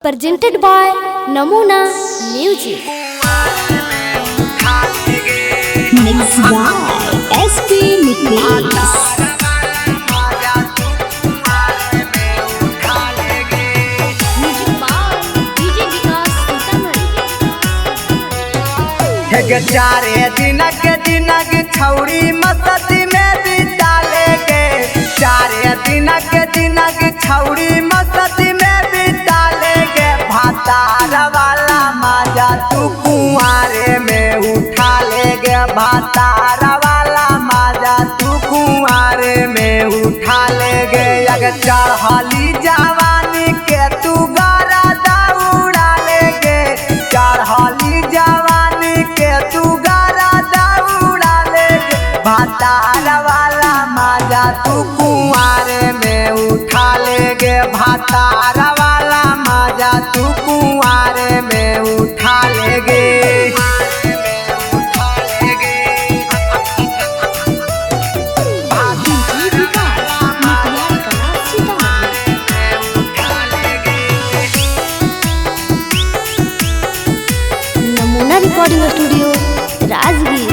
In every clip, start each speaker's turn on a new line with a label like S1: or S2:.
S1: Presented by Namuna Music.
S2: Mix by SP Nitesh.
S1: Music by DJ Vikas Sitamarhi.
S3: हे चारे दिनक दिनक छौरी मस्ती में बिता लेगे। चारे दिनक दिनक छौरी मस्ती में बिता लेगे। भातार वाला माजा तू कुंवारे में उठा लेगे। भातार वाला माजा तू कुंवारे में उठा लेगे। अगर चढ़ली जवानी के तू गारा दौड़ा लेगे। चढ़ली जवानी के तू गारा दौड़ा लेगे। भातार वाला माजा तू कुंवारे में उठा लेगे। भातार वाला माजा तू कुंवारे में उठा लेगे।
S1: DJ Vikas Motiyar Kala Sitamarhi. Namuna recording studio Rajgir.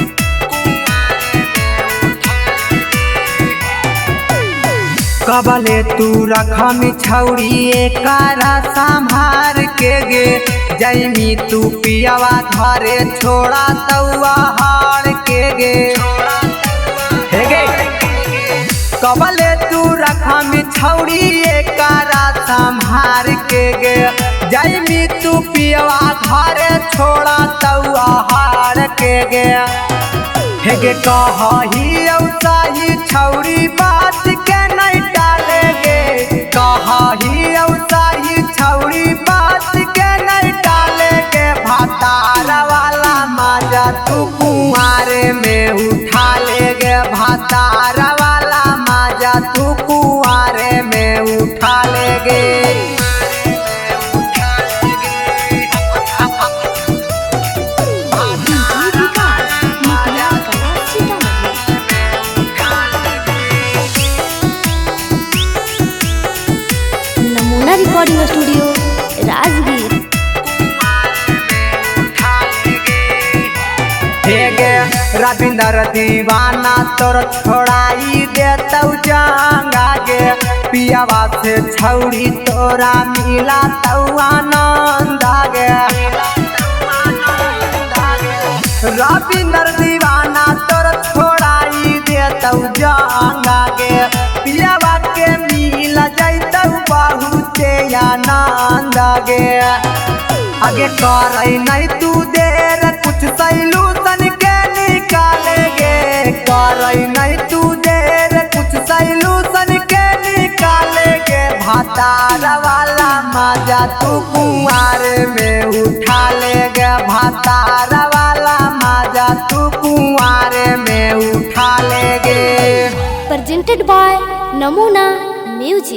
S3: कबले तू रखम छौरी एकारा संभार के गे। जैमी तू पियावा घरे छोड़ा तौआ हार के गे। हे गे कबले तू रखम छौरी एकारा संभार के गे। जैमी तू पियावा घरे छोड़ा तौआ हार के गे। हे गे कही औसाही छौरी बात के नहीं टालेगे। कही औसाही छौरी बात के नहीं टालेगे। भातार वाला माजा तू कुंवारे में उठा लेगे। भातार वाला माजा तू कुंवारे में उठा लेगे।
S1: DJ Vikas Motiyar Kala Sitamarhi. Namuna recording studio Rajgir.
S3: हे गे रविंदर दीवाना तोर छोड़ाई देतौ जांगा गे। पियावा से छौरी तोरा मिला तौ आनंद गे। रविंदर दीवाना तोर छोड़ाई देतौ जांगा गे। पियावा के मिल जैतौ बहुते आनंद गे। आगे करे नहीं तू देर कुछ सैलूसन के निकालेगे। करे नहीं तू देर कुछ सैलूसन के निकालेगे। भातार वाला माजा तू कुंवारे में उठा लेगे। भातार वाला माजा तू कुंवारे में उठा लेगे।
S1: Presented by Namuna Music.